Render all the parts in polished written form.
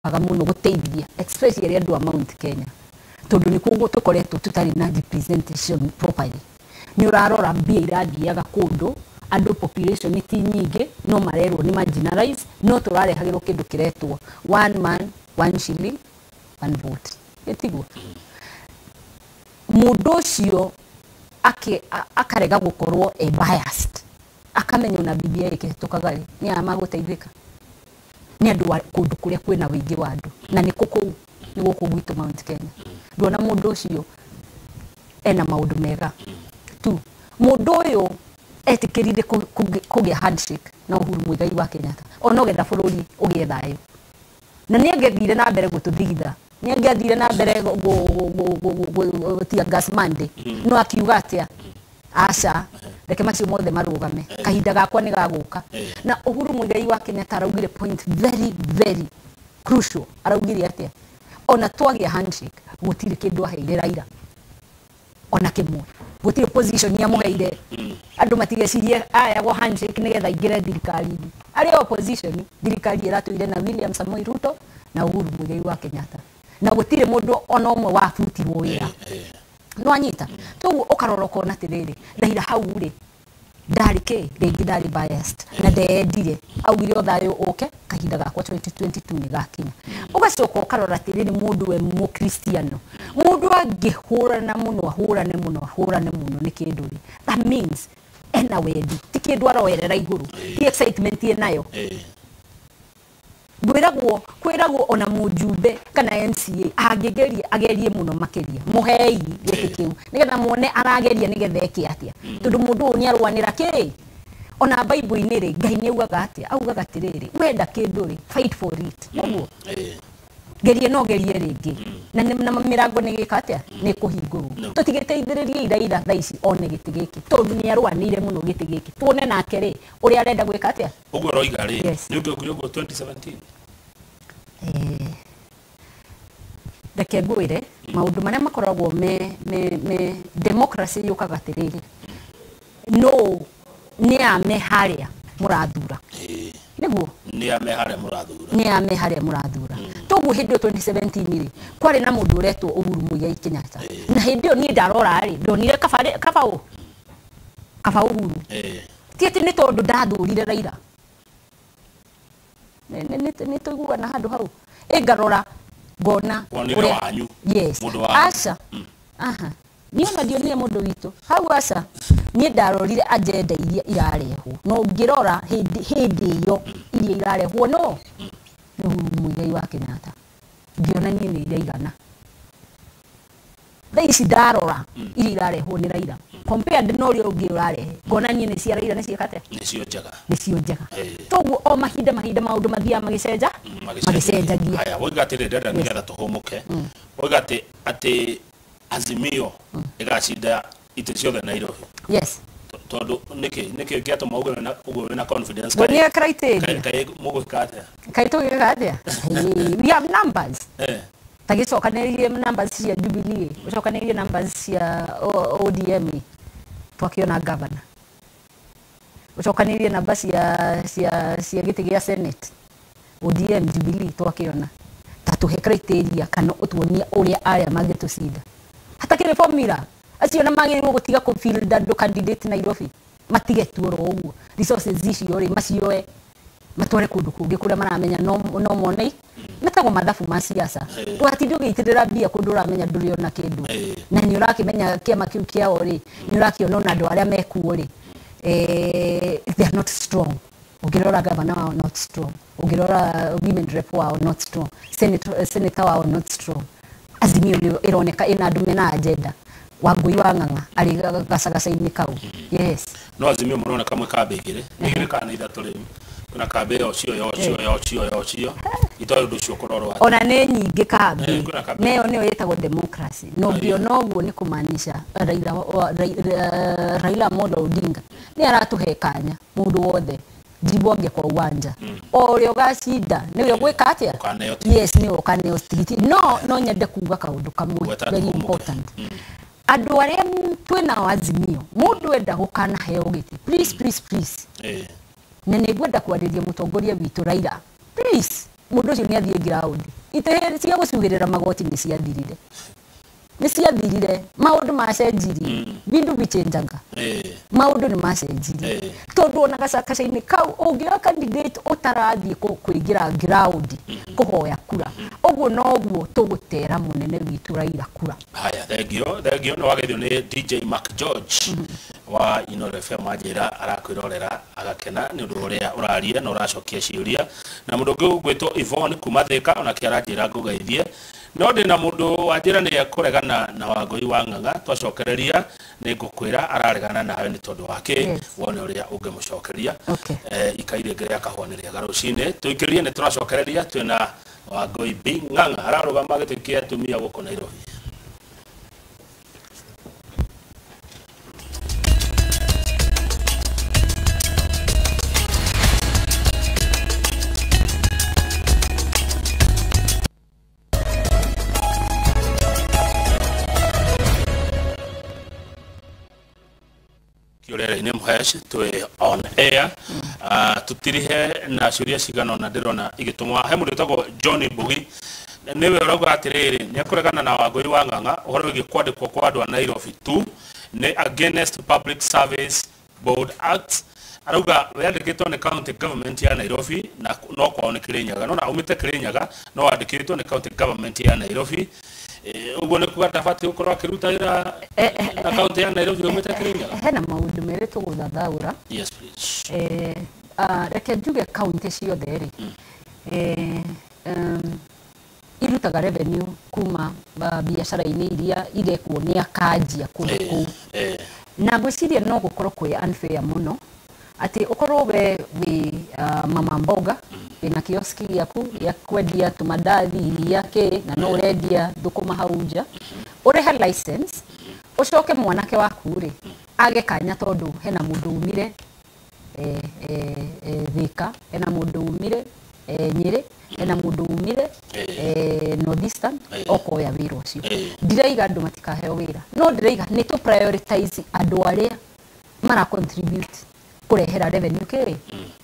ũkaga mũno gũteithia especially andũ a Mount Kenya, tondũ nĩ kũguo tũkoretwo tũtarĩ na representation properly. Nĩ ũrarora mbia irathiaga kũndũ andũ population ti nyingĩ no marerwo nĩ marginalized, no tũrarehagĩrwo kĩndũ kĩretwo one man one shilling one vote. Ĩtiguo mũndũ ũcio akarega gũkorwo e biased, akamenya ona BBI ĩkĩhĩtũkaga rĩ nĩ aya magũteithĩka nĩ andũ a kũndũ kũrĩa kwĩna wĩingĩ wa andũ, na nĩ kũ kũu nĩ gũkũ gwitũ Mount Kenya. Nduona mũndũ ũcio ena maũndũ mega tu. Mũndũ ũyũ etĩkĩrire kũgĩa handshake na Uhuru Muigai wa Kenyatta ona getha bũrũri ũgĩe thayũ, na nĩ angĩathire na mbere gũtũthigitha, nĩ angĩathire na mbere gũtia gas Monday, no akiuga atĩa, aca reke macio mothe marũgame, kahinda gakwa nĩ gagũka. Na Uhuru Muigai wa Kenyatta araugire point very very crucial, araugire atĩa, ona twagĩa handshake gũtirĩ kĩndũ aheire Raila ona kĩmwe, gũtirĩ position amũheire. Andũ matigecirie ayagwo handshake nĩgetha aingĩre thirikari-inĩ, arĩ opposition thirikari ĩratũire na William Samoei Ruto na Uhuru Muigai wa Kenyatta, na gũtirĩ mũndũ ona ũmwe wabutirwo wĩra. No anyita toguo ũkarora ũkona atĩrĩrĩ, Raila hau rĩ ndarĩ kĩ rĩngĩ, ndarĩ biased na ndeendire, augire o thayũ ũke kahinda gakwa 2022 nĩ gakinya. Ũgacoka ũkarora atĩrĩrĩ, mũndũ we mũkristiano, mũndũ angĩhũrana mũno ahũrane mũno ahũrane mũno nĩ kĩndũ rĩ, that means ena wendi, ti kĩndũ aroerera igũrũ, ti excitement enayo. Ngwĩragwo kwĩragwo ona mũjumbe kana MCA angĩgeria agerie mũno makĩria, mũhei gĩtĩ kĩu nĩgetha muone arageria nĩgetha eke atĩa, tondũ mũndũ ũyũ nĩ arũanĩra kĩ. Ona Bible-inĩ rĩ, Ngai nĩ augaga atĩa, augaga atĩrĩrĩ, wenda kĩndũ rĩ, fight for it. Ũguo gerie no gerie rĩngĩ, na mĩrango nĩ gĩka atĩa, nĩ kũhingũrwo. Tũtigĩteithĩrĩrie Raila thaa ici one gĩtĩ gĩkĩ, tondũ nĩ arũanĩire mũno gĩtĩ gĩkĩ, tuone nake rĩ ũrĩa arenda gwĩka atĩa. Ũguo ũroiga rĩ, nĩ ũngĩokire ũguo 2017? Reke ngwĩre maũndũ marĩa makoragwo me democracy yũkaga atĩrĩrĩ, no nĩ a me harĩa mũrathura, nĩguo nĩ a me harĩa mũrathura, nĩ a me harĩa mũrathura. Toguo hĩndĩ ĩyo 2017 rĩ, kwarĩ na mũndũ ũretwo Uhuru Muigai Kenyatta, na hĩndĩ ĩyo niĩ ndarora rĩ, ndonire kaba Uhuru, ti atĩ nĩ tondũ ndathurire Raila, nĩ tũiguana handũ hau, ĩngarora ngona ũrĩa yes aca aha niĩ ona ndionire mũndũ witũ hau, aca niĩ ndarorire agenda iria irarehwo, no ngĩrora hĩndĩ ĩyo iria irarehwo no nĩ Uhuru Muigai wa Kenyatta, ngĩona niĩ nĩ iraigana. Thaa ici ndarora iria irarehwo nĩ Raila compared na ũrĩa ũngĩ ũrarehe, ngona niĩ nĩ cia Raila nĩ ciĩka atĩa, nĩcio njega, nĩcio njega. Toguo o mahinda mahinda maũndũ mathiaga magĩcenja magĩcenjagia. Haya, woiga atĩrĩ, ndĩrenda nĩgetha tũhũmũke, woiga atĩ Azimio ĩgacinda itĩ ciothe Nairobi. Yes, tondũ nĩkĩ gĩatũma ũguo wĩna confidence? Ngũnia criteria kaĩ mũgwĩka atĩa, kaĩ tũgĩka atĩa? We have numbers. Tagĩcokanĩrĩrie numbers cia Jubilee, ũcokanĩrĩrie numbers cia ODM, twakĩona governor, ũcokanĩrĩrie namba cia gĩtĩ gĩa Senate, ODM Jubilee, twakĩona. Ta tũhe criteria kana ũtuonie ũrĩa arĩa mangĩtũcinda. Hatakĩrĩ formula, acio na magĩrĩirwo gũtiga kũ field andũ candidate Nairobi, matige tu oro ũguo, resources icio rĩ macioe matware kũndũ kũngĩ kũrĩa maramenya no mone, metagwo mathabu ma siasa. Ndũgatinde ũgĩitĩrĩra mbia kũndũ ũramenya ndũrĩ ona kĩndũ, na nĩ ũrakĩmenya kĩama kĩu kĩao rĩ, nĩ ũrakĩona ona andũ arĩa mekuo rĩ, they are not strong. Ũngĩrora governor wao not strong, ũngĩrora women rep wao not strong, senator wao not strong. Azimio nĩ ĩroneka ĩna andũ mena agenda, Wangui wa Ng'ang'a arĩ gacagaca-inĩ kau. Yes, no Azimio mũroneka mwĩ kambĩ igĩrĩ, igĩrĩ kana ithatũ rĩu, kuna kambĩ ĩyo cio yo cio yo cio yo cio, itoĩ ũndũ ũcio ũkorwo ũrĩ ona nĩ nyingĩ kambĩ, na ĩyo nĩyo ĩtagwo democracy. Na ũngĩona ũguo nĩ kũmaanisha Raila Amolo Odinga nĩ aratũhe kanya mũndũ wothe jibonge kwa uwanja, o ũrĩa ũgacinda nĩwe ũgwĩka atĩa, yes, nĩwe ũkaneo tigiti. No nyende kuga kaũndũ kamwe very important, andũ arĩa twĩnao Azimio, mũndũ enda gũkanaheo gĩtĩ, please please please, na nĩ ngwenda kwarĩria mũtongoria witũ Raila, please, Mũndũ ũcio nĩ athiĩ ground. Itĩ cia gũcugĩrĩra magoti nĩ ciathirire. Nĩ ciathirire. Maũndũ macenjirie. Bindu bichenjaga. Maũndũ nĩ macenjirie. Tondũ ona gacakaca-inĩ kau ũngĩoya candidate ũtarathiĩ kũingĩra ground kũhoya kura. Ũguo noguo tũgũtera mũnene witũ Raila kura. Haya, thengio, thengio nĩ wageithio nĩ DJ Mark George wa Inooro FM anjĩra arakwĩrorera agakena nĩ ũndũ ũrĩa ũraria na ũracokia ciũria. Na mũndũ ũngĩ ũgwĩtwo Yvonne kuma Thĩka onake aranjĩra ngũgeithie. No ndĩna mũndũ wanjĩra nĩ ekũregana na Wangũi wa Ng'ang'a twacokereria nĩ ngũkwĩra araregana nawe nĩ tondũ wa kĩ wone ũrĩa ũngĩmũcokeria. Ikai rĩngĩ rĩa kahũa nĩ rĩega rũcinĩ tũikĩrie nĩ tũracokereria twĩna Wangũi B Ng'ang'a ararũgama gĩtĩ kĩa atumia gũkũ Nairobi. Kiurere-inĩ Mũhesh twĩ on air tutirihe na ciũria cigana ũna ndĩrona igĩtũmwo he mũndũ wĩtagwo John Mbugi nĩwe ũrauga atĩrĩrĩ nĩ ekũregana na Wangũi wa Ng'ang'a ũhoro wĩgiĩ kwandĩkwo kwa andũ a Nairobi tu nĩ against Public Service Board Act arauga wandĩkĩtwo nĩ county government ya Nairobi na no kwao nĩ Kirinyaga no na umĩte Kirinyaga no wandĩkĩtwo nĩ county government ya Nairobi. Ũguo nĩ kuga ndabatiĩ gũkorwo akĩruta wĩra na kaunti ya Nairobi umĩte Kirinyaga. Hena maũndũ merĩ tũgũthathaũra. Yes please. Reke njuge kaunti ciothe rĩ irutaga revenue kuma biacara-inĩ iria irekwo nĩ akanjia kũndũ kũu. Na ngwĩciria no gũkorwo kwĩ unfair mũno atĩ ũkorwo we wĩ mama mboga wĩna kioski gĩaku gĩa kwendia tũmandathi iria kĩ na no ũrendia thũkũma hau nja ũrehe license ũcoke mwanake waku rĩ age kanya tondũ hena mũndũ umire Thika, hena mũndũ umire Nyĩrĩ, hena mũndũ umire North Eastern okoya wĩra ũcio. Ndiraiga andũ matikaheo wĩra no ndĩraiga nĩ tũ prioritize andũ arĩa mara contribute kũrehera revenue kĩ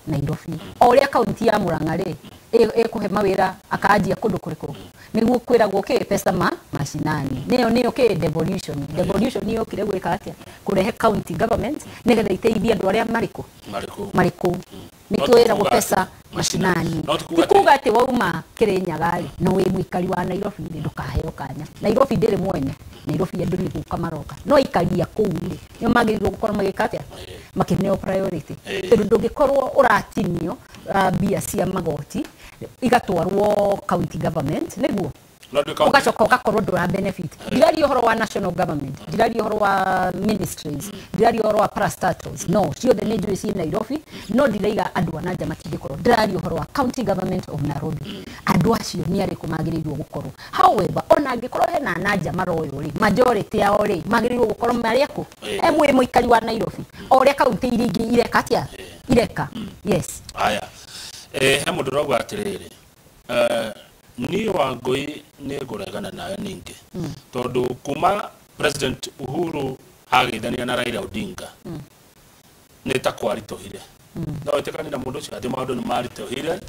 Nairobi. O ũrĩa kaunti ya Murang'a rĩ ĩkũhe mawĩra akanjia kũndũ kũrĩkũ nĩguo kwĩragwo kĩ pesa ma mashinani nĩyo nĩyo kĩ devolution. Devolution yokire gwĩka atĩa kũrehe county government nĩgetha iteithie andũ arĩa marĩkũ marĩkũ nĩkĩo ĩragwo pesa mashinani. Ti kuga atĩ wauma Kirinyaga rĩ no wĩ mũikari wa Nairobi rĩ ndũkaheo kanya. Nairobi ndĩrĩ mwene. Nairobi andũ nĩ gũka maroka no aikaria kũu rĩ nĩo magĩrĩirwo gũkorwo magĩka atĩa makĩneo priority tondũ ndũngĩkorwo ũratinio mbia cia magoti igatwarwo county government nĩguo ugacoka ugakorwo ndũra benefit. Ndiraria ũhoro wa national government, ndiraria ũhoro wa ministries, ndiraria ũhoro wa parastatals, no ciothe nĩ njũĩ ciĩ Nairobi no ndiraiga andũ a nanja matingĩkorwo. Ndiraria ũhoro wa county government of Nairobi andũ acio nĩ arĩkũ magĩrĩirwo gũkorwo. However ona angĩkorwo hena nanja maroywo rĩ majority yao rĩ magĩrĩirwo gũkorwo marĩ akũ mwĩ mũikari wa Nairobi o ũrĩa kaunti iria ingĩ ireka atĩa ireka. Yes. Haya, he mũndũ ũrauga atĩrĩrĩ niĩ Wangũi nĩ ngũregana nawe ningĩ tondũ kuma President Uhuru ageithania na Raila Odinga nĩ ta kwaritũhire. No wĩtĩkanie na mũndũ ũcio atĩ maũndũ nĩ maritũhire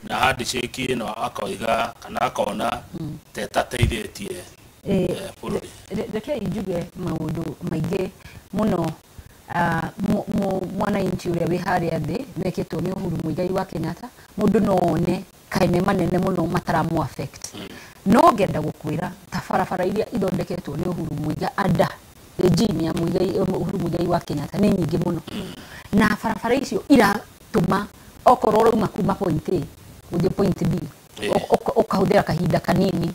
na handshake ĩno akoiga kana akona ta ĩtateithĩtie bũrũri. Reke njuge maũndũ maingĩ mũno mwananchi ũrĩa wĩ harĩa thĩ mekĩtwo nĩ Uhuru Muigai wa Kenyatta mũndũ no one kaĩ me manene mũno mataramu affect. No ngenda gũkwĩra ta barabara iria ithondeketwo nĩ Uhuru Muigai ada regime ya Muigai Uhuru Muigai wa Kenyatta nĩ nyingĩ mũno na barabara icio iratũma okorwo ũrauma kuma point A gũthiĩ point B ũkahũthĩra kahinda kanini.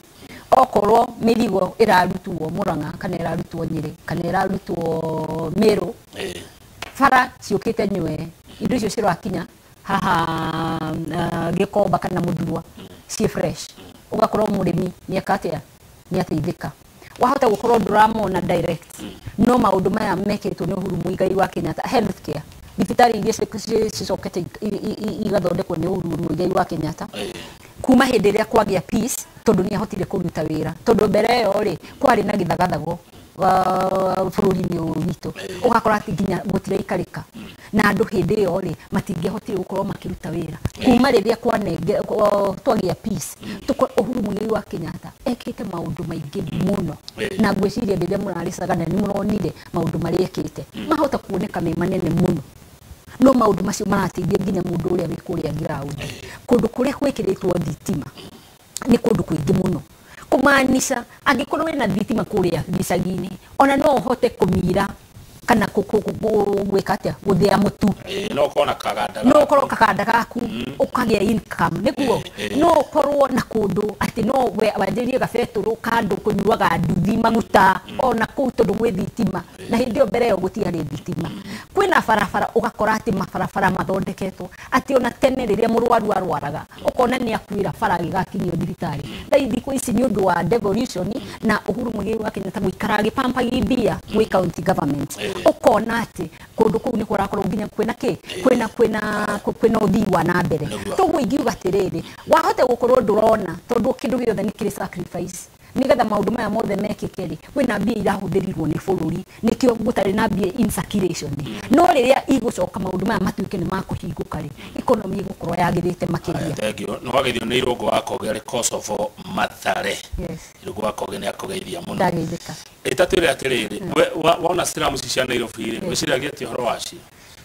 Okorwo mĩrigo ĩrarutwo Murang'a kana ĩrarutwo Nyĩrĩ kana ĩrarutwo Meru bara ciũkĩte nywe indo icio cirakinya haha Gĩkomba kana Mũthurwa ciĩ fresh ũgakorwo mũrĩmi nĩeka atĩa nĩateithĩka. Wahota gũkorwo ndũramona direct no maũndũ maya mekĩtwo nĩ Uhuru Muigai wa Kenyatta healthcare thibitarĩ iria cicokete igathondekwo nĩ Uhuru Muigai wa Kenyatta kuma hĩndĩ ĩrĩa kwagĩa peace tondũ nĩ ahotire kũruta wĩra tondũ mbere ĩyo rĩ kwarĩ na gĩthagathago bũrũri-inĩ ũyũ witũ, ũgakora atĩ nginya gũtiraikarĩka na andũ hĩndĩ ĩyo rĩ matingĩahotire gũkorwo makĩruta wĩra kuma rĩrĩa twagĩa peace. Uhuru Muigai wa Kenyatta ekĩte maũndũ maingĩ mũno, na ngwĩciria rĩrĩa mũrarĩ Sagana nĩ mũronire maũndũ marĩa ekĩte mahota kuoneka me manene mũno, no maũndũ macio marateithia nginya mũndũ ũrĩa wĩ kũrĩa ground. Kũndũ kũrĩa gwĩkĩrĩtwo thitima nĩ kũndũ kũingĩ mũno, kumaanisha angĩkorwo wĩna thitima kũrĩa gĩcagi-inĩ ona no ũhote kũmira kana gwĩka atĩa gũthĩa mũtu, no ũkorwo na kaganda, no ũkorwo kaganda gaku ũkagĩa income nĩguo, no ũkorwo na kũndũ atĩ no wanjĩrĩrie gabetũrũ kandũ kũnyuaga nduthi maguta ona kũu tondũ gwĩ thitima, na hĩndĩ ĩyo mbere ĩyo gũtiarĩ thitima. Kwĩna barabara ũgakora atĩ mabarabara mathondeketwo atĩ ona tene rĩrĩa mũrwaru arwaraga ũkona nĩ akuĩra bara agĩgakinyio thibitarĩ. Thaa thikũ ici nĩ ũndũ wa devolution na Uhuru Muigai wa Kenyatta gũikara agĩpampagia mbia gwĩ county government, ũkona atĩ kũndũ kũu nĩ kũrakorwo nginya kwĩna kĩ kwĩna kwĩna kwĩna ũthii wa na mbere. Toguo ingiuga atĩrĩrĩ, wahota gũkorwo ndũrona tondũ kĩndũ gĩothe nĩ kĩrĩ sacrifice nigetha maũndũ maya mothe mekĩke rĩ, kwĩna mbia irahũthĩrirwo nĩ bũrũri nĩkĩo gũtarĩ na mbia in circulation. No rĩrĩa igũcoka maũndũ maya matuĩke nĩ makũhingũka rĩ, economy ĩgũkorwo yagĩrĩte makĩria. Thank you. Nĩ wageithio nĩ Irũngũ wa Koge arĩ Kosovo Mathare. Irũngũ wa Koge nĩ akũgeithia mũno. Ndageithĩka. Ĩtatwĩre atĩrĩrĩ, wona slums cia Nairobi rĩ, wĩciragia atĩa ũhoro wacio?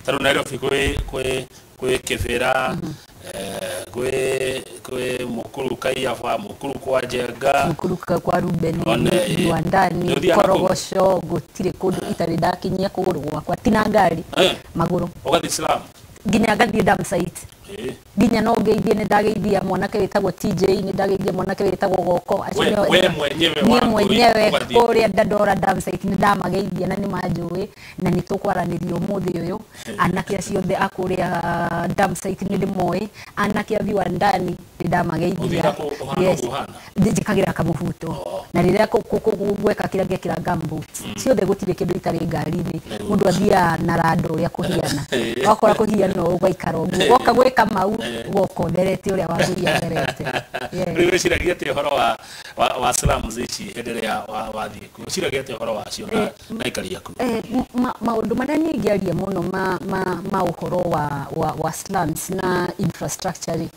Ta rĩu Nairobi kwĩ Kĩbĩra, kwĩ Mukuru Kaiyafa, Mukuru kwa Njenga, Mukuru kwa Ruben, Viwandani, Korogoco, gũtirĩ kũndũ itarĩ ndakinyia kũgũrũ gwakwa, ti na ngari, magũrũ. Ũgathiĩ slum? Nginya ngathiĩ dam site. Nginya no ngeithie, nĩ ndageithia mwanake wĩtagwo TJ, nĩ ndageithia mwanake wĩtagwo Goko, we mwenyewe kũrĩa Dandora dam site nĩ ndamageithia na nĩ manjũĩ na nĩ tũkwaranĩria ũmũthĩ ũyũ. Anake acio othe a kũrĩa dam site nĩ ndĩmoĩ, anake a Viwandani nĩ ndamageithia. Njĩkagĩra kamũbuto na rĩrĩa gweka kĩrĩa ngekĩra gumboots ciothe, gũtirĩ kĩndũ itarĩ ngari-inĩ. Mũndũ athiaga na rando ũrĩa kũhiana, wakora kũhiana ũgaikara ũguo, woka gwĩka mau ũgoka ũtherete ũrĩa wagũria atherete. Rĩu wĩciragia atĩa ũhoro wa slums ici hĩndĩ ĩrĩa wathiĩ kuo? Wĩciragia atĩa ũhoro wacio na aikari aku? Maũndũ marĩa niĩ ingĩaria mũno ma ũhoro wa slums na infrastructure rĩ,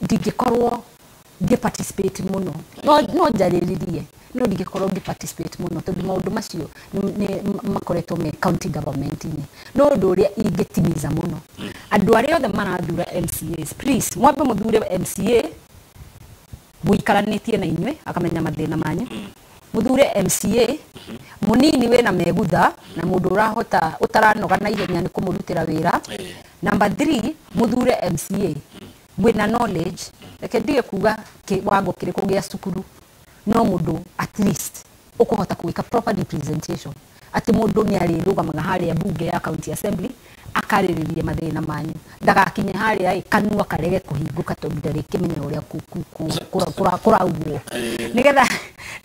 ndingĩkorwo ngĩ participate mũno, no njarĩrĩrie, no ndingĩkorwo ngĩ participate mũno tondũ maũndũ macio nĩ makoretwo me county government-inĩ. No ũndũ ũrĩa ingĩtimiza mũno, andũ arĩa othe marathura MCAs, please mwambe mũthure MCA mũikaranĩtie na inyuĩ akamenya mathĩna manyu, mũthure MCA mũnini wĩna megutha na mũndũ ũrahota ũtaranoga na ihenya nĩ kũmũrutĩra wĩra. Number 3, mũthure MCA wĩna knowledge, reke ndige kuga kiwango kĩrĩkũ gĩa cukuru, no mũndũ at least ũkũhota gwĩka proper representation, atĩ mũndũ nĩ arĩrũgamaga harĩa bunge ya county assembly akarĩrĩria mathĩna manyu, ndagakinye harĩa kanua karege kũhingũka tondũ ndarĩkĩmenya ũrĩa kũraugwo,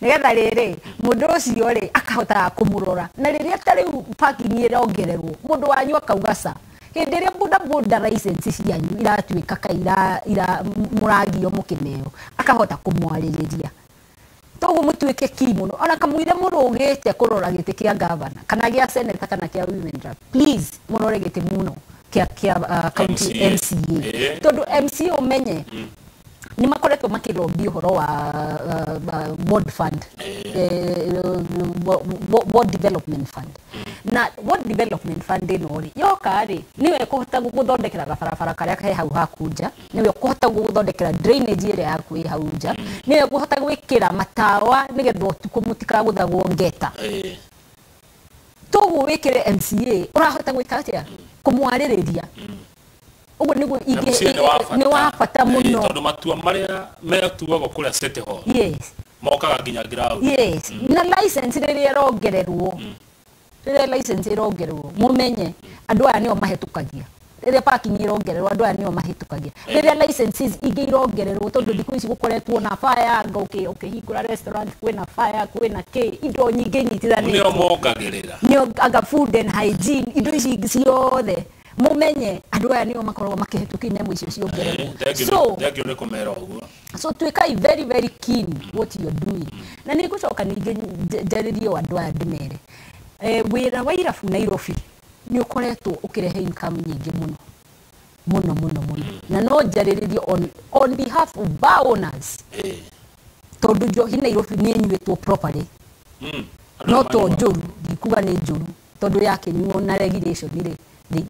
nĩgetha rĩrĩ mũndũ ũcio rĩ akahota kũmũrora. Na rĩrĩa ta rĩu parking ĩrongererwo, mũndũ wanyu akauga ca, hĩndĩ ĩrĩa boda boda license cianyu iratuĩka ka ira mũragio mũkĩneo, akahota kũmwarĩrĩria. Toguo mũtuĩke ki mũno, ona kamũira mũrũgĩte kũrora gĩtĩ kĩa governor kana gĩa senator kana kĩa women rep, please mũrore gĩtĩ mũno kĩa county MCA, tondũ MCA ũmenye nĩ makoretwo makĩlobby ũhoro wa ward fund, ward development fund. Na ward development fund ĩno rĩ yoka rĩ nĩwe ĩkũhota gũgũthondekera gabarabara karĩa ke hau haku nja, nĩwe ĩkũhota gũgũthondekera drainage ĩrĩa yaku ĩ hau nja, nĩwe ĩkũhota gwĩkĩra matawa nĩgetha ũtukũ mũtikagũthagwo ngeta. Toguo wĩkĩre MCA ũrahota gwĩka atĩa? Kũmwarĩrĩria. Ũguo nĩguo nĩ wa bata mũno, tondũ matua marĩa metuagwo kũrĩa City Hall, yes, mokaga nginya ground. Yes, na license rĩrĩa ĩrongererwo, rĩrĩa license ĩrongererwo mũmenye andũ aya nĩo mahĩtũkagia, rĩrĩa parking ĩrongererwo andũ aya nĩo mahĩtũkagia, rĩrĩa licenses ingĩ irongererwo, tondũ thikũ ici gũkoretwo na fire, ũkĩhingũra restaurant kwĩna fire, kwĩna kĩ, indo nyingĩ nyitithanĩtio, nĩo mongagĩrĩra, nĩo anga food and hygiene, indo ici ciothe. Mumenye andũ aya nĩo makoragwo makĩhĩtũkia nyamũ icio ciongererwo. So thank you nĩ kũmera ũguo. So tuĩkai very very keen what you're doing. Na nĩ ngũcoka ningĩ njarĩrie o andũ aya ndĩmere, wĩra wa irabu Nairobi nĩ ũkoretwo ũkĩrehe income nyingĩ mũno mũno mũno mũno, na no njarĩrĩrie on behalf of bar owners, tondũ njohi Nairobi nĩ ĩnyuĩtwo properly. No to njũru, ndikuga nĩ njũru, tondũ yakĩnyuo na regulation rĩ,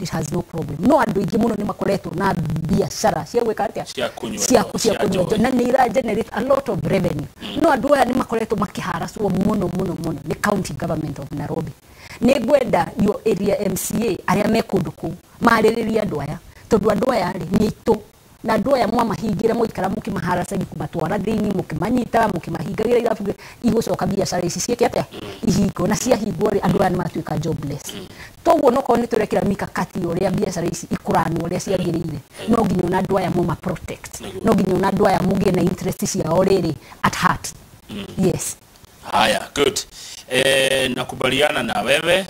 it has no problem. No andũ aingĩ mũno nĩ makoretwo na biacara cia gwĩka atĩa, cia kũnyua, na nĩ ira generate a lot of revenue. No andũ aya nĩ makoretwo makĩharacwo mũno mũno mũno nĩ county government of Nairobi. Nĩ ngwenda your area MCA arĩa me kũndũ kũu marĩrĩrie andũ aya, tondũ andũ aya rĩ nĩ aitũ, na andũ aya mwamahingĩra mwaikara mũkĩmaharacagi kũmatwara thĩinĩ, mũkĩmanyita, mũkĩmahingagĩra irabu, igũcoka biacara ici ciĩke atĩa, ihingwo, na ciahingwo rĩ andũ aya nĩ matuĩka jobless. Toguo nokorwo nĩ tũrekĩra mikakati ũrĩa biacara ici ikũranwo ũrĩa ciagĩrĩire, no nginya ona andũ aya mũma protect, no nginya ona andũ aya mũgĩe na interest ciao rĩrĩ at heart. Yes. Haya, good. Nakubaliana na wewe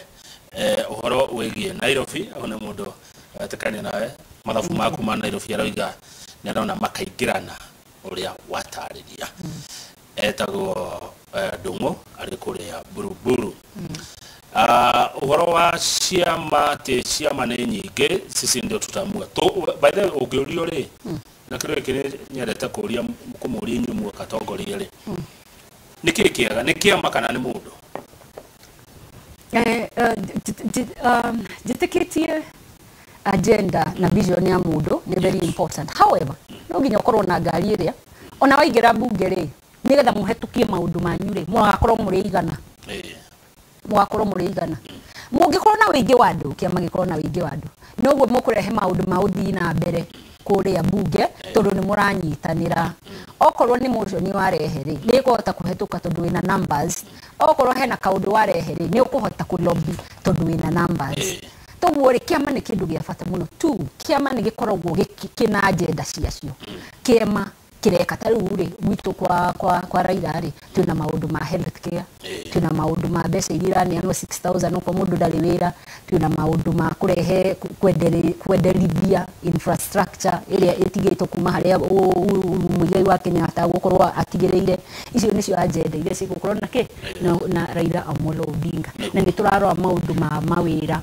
ũhoro wĩgiĩ Nairobi, au nĩ mũndũ wetĩkania nawe mathabu maku ma Nairobi aroiga nĩ arona makaingĩrana ũrĩa watarĩria. Etagwo Ndung'u arĩ kũrĩa Buruburu. Ũhoro wa ciama, atĩ ciama nĩ nyingĩ, sisi ndio tutamua. By the way, ũngĩũrio rĩ, na kĩrĩa gĩkĩ nĩ nyendete kũria kũmũria inyuĩ mũkatongoria rĩ, nĩ kĩĩ kĩega, nĩ kĩama kana nĩ mũndũ? Njĩtĩkĩtie agenda na vision ya mũndũ nĩ very important. However, no nginya ũkorwo na ngari ĩrĩa ona waingĩra mbunge rĩ, nĩgetha mũhetũkie maũndũ manyu rĩ, mũgakorwo mũrĩ igana. Mũgakorwo mũrĩ igana. Mũngĩkorwo na ũingĩ wa andũ, kĩama gĩkorwo na ũingĩ wa andũ, noguo mũkũrehe maũndũ ma ũthii na mbere kũrĩa mbunge, tondũ nĩ mũranyitanĩra. Okorwo nĩ motion warehe rĩ, nĩ ĩkũhota kũhetũka tondũ wĩna numbers. Okorwo hena kaũndũ warehe rĩ, nĩ ũkũhota kũ-lobby tondũ wĩna numbers. Toguo rĩ, kĩama nĩ kĩndũ gĩa bata mũno. Tu kĩama nĩ gĩkoragwo kĩna agenda ciacio. Kĩama kĩreka ta rĩu rĩ, gwitũ kwa Raila rĩ, twĩna maũndũ ma health care, twĩna maũndũ ma mbeca iria iraneanwo 6000 okorwo mũndũ ndarĩ wĩra, twĩna maũndũ ma kũrehe kwenderithia infrastructure ĩrĩa ĩtigĩtwo kuma harĩa Muigai wa Kenyatta gũkorwo atigĩrĩire. Icio nĩcio agenda iria cigũkorwo na kĩ na Raila Amolo Odinga. Na nĩ tũrarora maũndũ ma mawĩra.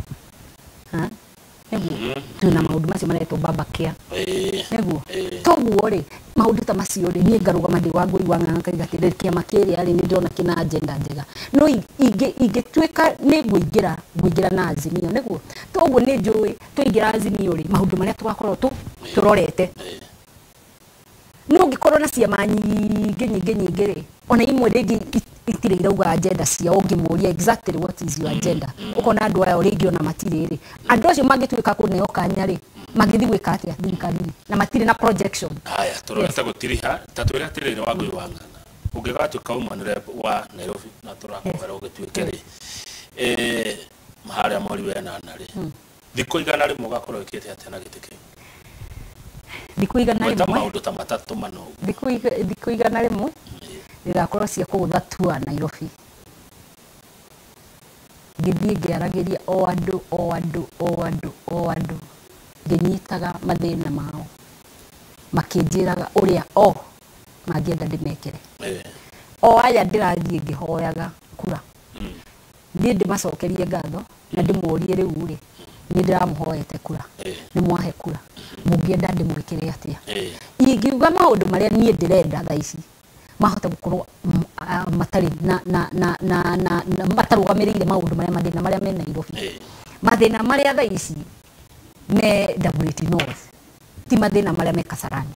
Nĩguo twĩna maũndũ macio maretwo Baba Care. Nĩguo toguo rĩ, maũndũ ta macio rĩ, niĩ ngarũgama ndĩ wa Ngũi wa Ng'ang'a ngaiga atĩrĩrĩ, kĩama kĩrĩa rĩ, nĩ ndĩrona kĩna agenda njega, no ingĩtuĩka nĩ ngũingĩra na Azimio, nĩguo toguo nĩ njũĩ twaingĩra Azimio rĩ, maũndũ marĩa tũgakorwo tũrorete. No ũngĩkorwo na ciama nyingĩ nyingĩ nyingĩ rĩ, ona imwe rĩngĩ itirĩ irauga agenda ciao, ũngĩmũria exactly what is your agenda, ũkona andũ aya rĩngĩ ona matirĩ rĩ, andũ acio mangĩtuĩka kũneo kanya rĩ, mangĩthiĩ gwĩka atĩa thirikari-inĩ na matirĩ na projection. Haya, tũrorete gũtiriha, ta twĩre atĩrĩrĩ wa Ngũi wa Ng'ang'a, ũngĩgatuĩka woman rep wa Nairobi na tũrakũhera ũgĩtuĩke rĩ, harĩa mweri wa ĩnana rĩ, thikũ 100 ũgakorwo wĩkĩte atĩa na gĩtĩ kĩu? Thikũ 100, maũndũ ta matatũ mana ũguo. Thikũ 100 igakorwo cia kũgũtha tua Nairobi, ngĩthiĩ ngĩaragĩria o andũ o andũ o andũ o andũ, ngĩnyitaga mathĩna mao, makĩnjĩraga ũrĩa o mangĩenda ndĩmekĩre. O aya ndĩrathiĩ ngĩhoyaga kura, niĩ ndĩmacokerie ngatho na ndĩmorie rĩu rĩ, nĩ ndĩramũhoete kura, nĩ mwahe kura, mũngĩenda ndĩmwĩkĩre atĩa? Ingiuga maũndũ marĩa niĩ ndĩrenda thaa ici mahota gũkorwo matarĩ na matarũgamĩrĩire maũndũ marĩa mathĩna marĩa me Nairobi. Mathĩna marĩa thaa ici me Dagoretti North ti mathĩna marĩa me Kasarani,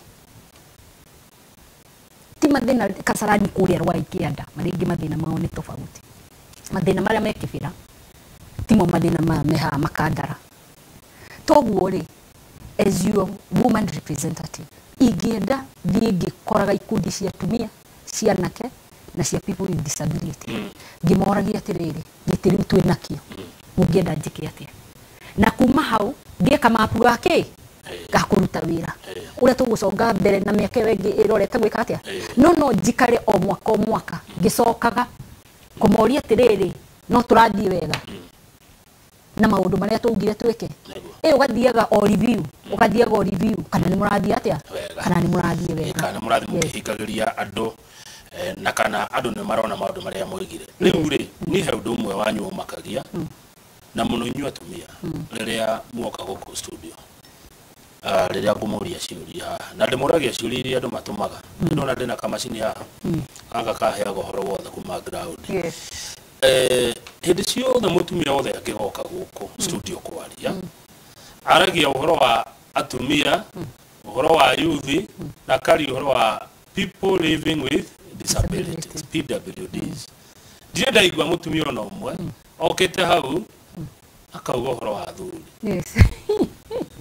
ti mathĩna Kasarani kũrĩa Ruai Kĩanda, marĩa mathĩna mao nĩ tofauti. Mathĩna marĩa me Kĩbĩra timo mathĩna maya me haha Makandara. Toguo rĩ, as your woman representative, ingĩenda thiĩ ngĩkoraga ikundi cia atumia, cia anake na cia people with disability, ngĩmoragia atĩrĩrĩ, gĩtĩ rĩu twĩ nakĩo, mũngĩenda njĩke atĩa? Na kuma hau ngĩka mapu ga kĩ ga kũruta wĩra ũrĩa tũgũconga mbere na mĩaka ĩyo ĩngĩ ĩrorete gwĩka atĩa. No njikare o mwaka o mwaka ngĩcokaga kũmoria atĩrĩrĩ, no tũrathiĩ wega. na maundu maria tugire twike ugathiaga o review ugathiaga o review kana ni murathie atia kana ni murathie wega kana murathie mukihikagiria andu na kana andu ni marona maundu maria moigire riu ri ni he undu umwe wanyu umakagia na muno inyu atumia riria muoka guku studio riria ngumuria ciuria na ndimuragia ciuria iria andu matumaga ndona ndina kamacini haha gaka kaheaga uhoro wothe kuma ground. Yes. Hindi ciothe mutumia wothe angigoka guku studio kwaria aragia uhoro wa atumia uhoro wa youth na kari uhoro wa people living with disabilities PWDs. Ndirĩ ndaigua mutumia ona ũmwe okĩte hau akauga uhoro wa athuri. Yes.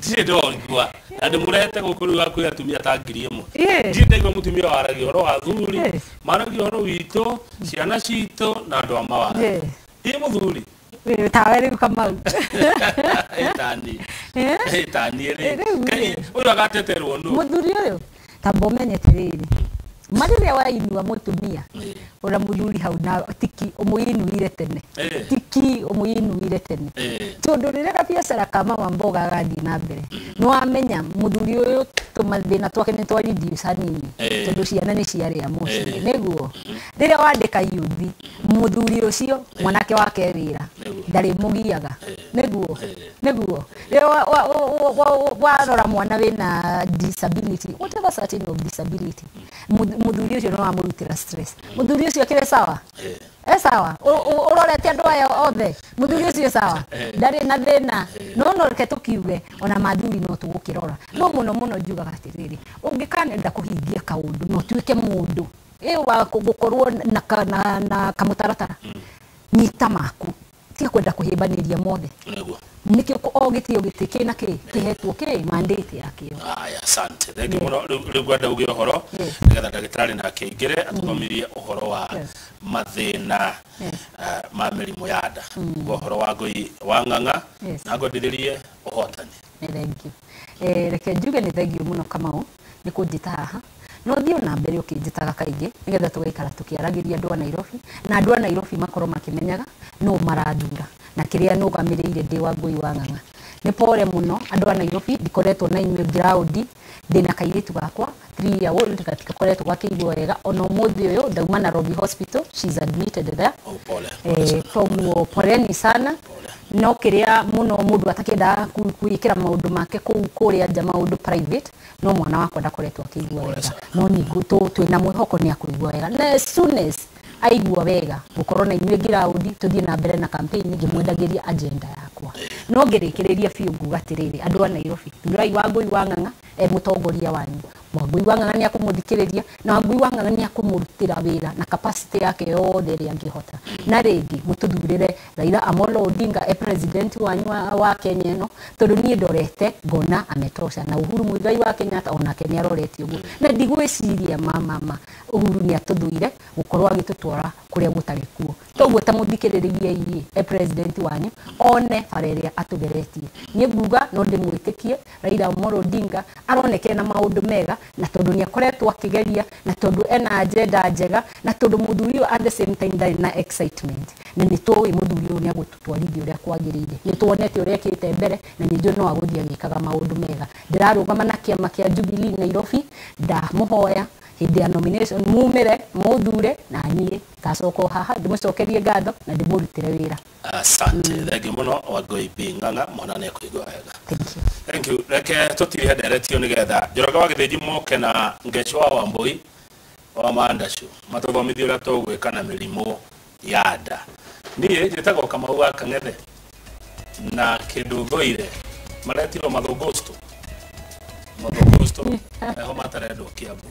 Ndirĩ ndaigua na ndĩmũrehete gũkũ rĩu hakuhĩ atumia ta 1000. Ndirĩ ndaigua mutumia waragia ũhoro wa athuri, maragia ũhoro witũ, ciana citũ na andũ a mawathe. Ndiĩ mũthuri. Tawe rĩu Kamau. Ĩtani. Ĩtani rĩ. Ũyũ agateterwo nũ? Mũthuri ũyũ tamba ũmenye atĩrĩrĩ, marĩrĩa wainua mũtumia ũra mũthuri hau na tiki ũmũinuire tene tiki ũmũinuire tene tondũ rĩrĩa gabiacara ka mama mboga gathiĩ na mbere nĩ wamenya mũthuri ũyũ tũmathĩna twake nĩ twa reduce hanini tondũ ciana nĩ ciarĩa mũciĩ nĩguo rĩrĩa wandĩka youth mũthuri ũcio mwanake wake wĩra ndarĩ mũgiaga nĩguo nĩguo rĩrĩa warora mwana wĩna disability whatever certain of disability muthuri ucio no amurutira stress muthuri ucio akire sawa sawa urorete andu aya othe muthuri ucio sawa ndari na thina no no reke tukiuge ona mathuri no tugukirora no muno muno njugaga atiriri ungikanenda kuhingia kaundu no tuike mundu wa gukorwo na kamutaratara nyita maku tiga kwenda kuhimbaniria mothe niguo nikio o gitio giti kina ki kihetwo ki mandate yakio. Aya, asante thank you muno. Riu ngwenda uge uhoro nigetha ndagitari nake aingire atuthomirie uhoro wa mathina ma mirimu ya nda uhoro wa Ngũi wa Ng'ang'a na ngwendithĩrie ũhotani. Thank you. Reke njuge ni thank you muno Kamau ni kunjita haha no thiĩ na mbere ũkĩnjĩtaga kaingĩ nĩgetha tũgaikara tũkĩaragĩria andũ a Nairobi na andũ a Nairobi makorwo makĩmenyaga no marathura na kĩrĩa nũgamĩrĩire ndĩ wa Ngũi wa Ng'ang'a. Nĩ pore mũno andũ a Nairobi ndikoretwo na inyuĩ ground ndĩna kairĩtu gakwa 3 year old gatikoretwo gakĩigua wega ona ũmũthĩ ũyũ ndauma Nairobi Hospital, she's admitted there. Oh, pole. Koguo poleni sana no kiria muno mundu atakienda kwikira maundu make kuu kuria nja maundu private no mwana wakwa ndakoretwo akĩigua wega no ni twina mwihoko ni akuigua wega na as soon as aigua wega gukorwo na inyuĩ ngiraundi tuthie na mbere na campaign ngĩmwendagĩria agenda yakwa no ngĩrĩkĩrĩria biũ nguga atĩrĩrĩ andũ a Nairobi thurai wa Ngũi wa Ng'ang'a mũtongoria wanyu Wangũi wa Ng'ang'a nĩakũmũthikĩrĩria na Wangũi wa Ng'ang'a nĩakũmũrutĩra wĩra na capacity yake yothe ĩrĩa angĩhota na rĩngĩ mũtũthurĩre Raila Amolo Odinga president wanyu wa Kenya ĩno tondũ niĩ ndorete ngona ametosha na Uhuru Muigai wa Kenyatta onake nĩarorete ũguo na ndigwĩciria mama Uhuru nĩatũthuire gũkorwo agĩtũtwara kũrĩa gũtarĩ kuo toguo ta mũthikĩrĩrie inyuĩ president wanyu one bara ĩrĩa atũgeretie niĩ nguga no ndĩmwĩtĩkie Raila Amolo Odinga aronekene na maũndũ mega na tondu ni akoretwo akigeria na tondu ena agenda njega na tondu muthuri uyu at the same time ndari na excitement na ni tũĩ muthuri uyu ni agũtũtwarithia ũrĩa kwagĩrĩire ni tuonete ũrĩa ekĩte mbere na nĩ njũĩ no agũthiĩ agĩkaga maũndũ mega ndĩrarũgama na kĩama kĩa Jubilee Nairobi ndamũhoya hĩndĩ ya nomination mumĩre mũthure na niĩ ngacoka haha ndĩmũcokerie ngatho na ndĩmũrutĩre wĩra. Asante thank you muno Wangũi B Ng'ang'a mwana nĩ ekũigua wega. Thank you. Thank you. Reke tũtirihe nderetio nĩgetha Njoroge wa Gĩthĩnji moke na Ngeco wa Wambũi wa Mandacu matũthomithie ũrĩa tũgwĩka na mĩrimũ ya nda. Niĩ njĩtagwo Kamau wa Kang'ethe na kĩndũ thũire maretirwo mathũngũctũ mathũngũctũ eho matarendwo Kiambu.